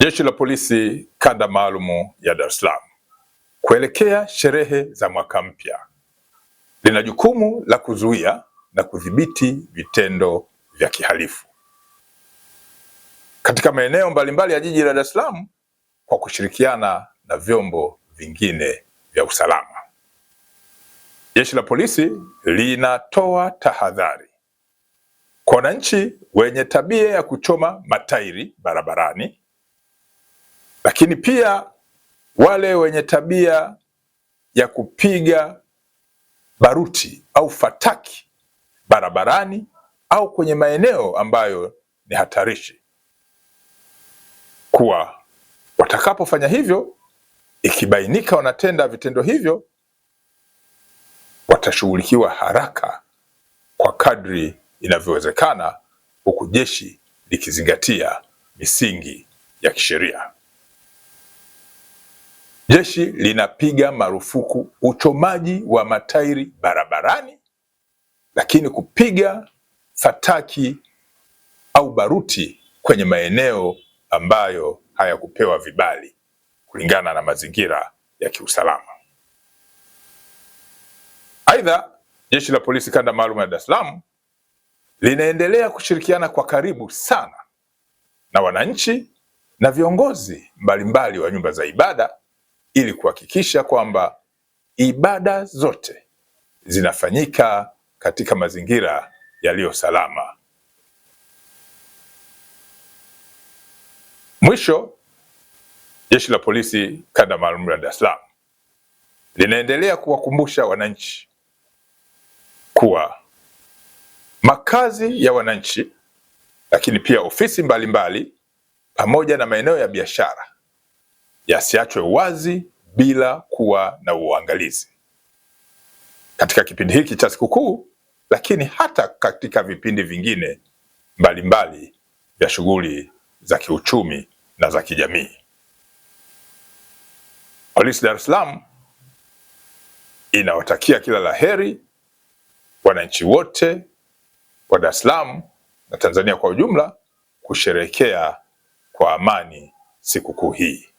Jeshi la Polisi Kanda Maalumu ya Dar es Salaam kuelekea sherehe za mwaka mpya lina jukumu la kuzuia na kudhibiti vitendo vya kihalifu katika maeneo mbalimbali ya jiji la Dar es Salaam kwa kushirikiana na vyombo vingine vya usalama. Jeshi la Polisi linatoa tahadhari kwa wananchi wenye tabia ya kuchoma matairi barabarani, lakini pia wale wenye tabia ya kupiga baruti au fataki barabarani au kwenye maeneo ambayo ni hatarishi, kuwa watakapofanya hivyo, ikibainika wanatenda vitendo hivyo, watashughulikiwa haraka kwa kadri inavyowezekana, huku jeshi likizingatia misingi ya kisheria. Jeshi linapiga marufuku uchomaji wa matairi barabarani, lakini kupiga fataki au baruti kwenye maeneo ambayo hayakupewa vibali kulingana na mazingira ya kiusalama. Aidha, Jeshi la Polisi Kanda Maalum ya Dar es Salaam linaendelea kushirikiana kwa karibu sana na wananchi na viongozi mbalimbali wa nyumba za ibada ili kuhakikisha kwamba ibada zote zinafanyika katika mazingira yaliyo salama. Mwisho, Jeshi la Polisi Kanda Maalum la Dar es Salaam linaendelea kuwakumbusha wananchi kuwa makazi ya wananchi, lakini pia ofisi mbalimbali mbali, pamoja na maeneo ya biashara yasiachwe wazi bila kuwa na uangalizi katika kipindi hiki cha sikukuu, lakini hata katika vipindi vingine mbalimbali vya shughuli za kiuchumi na za kijamii. Polisi Dar es Salaam inawatakia kila la heri wananchi wote wa Dar es Salaam na Tanzania kwa ujumla kusherehekea kwa amani sikukuu hii.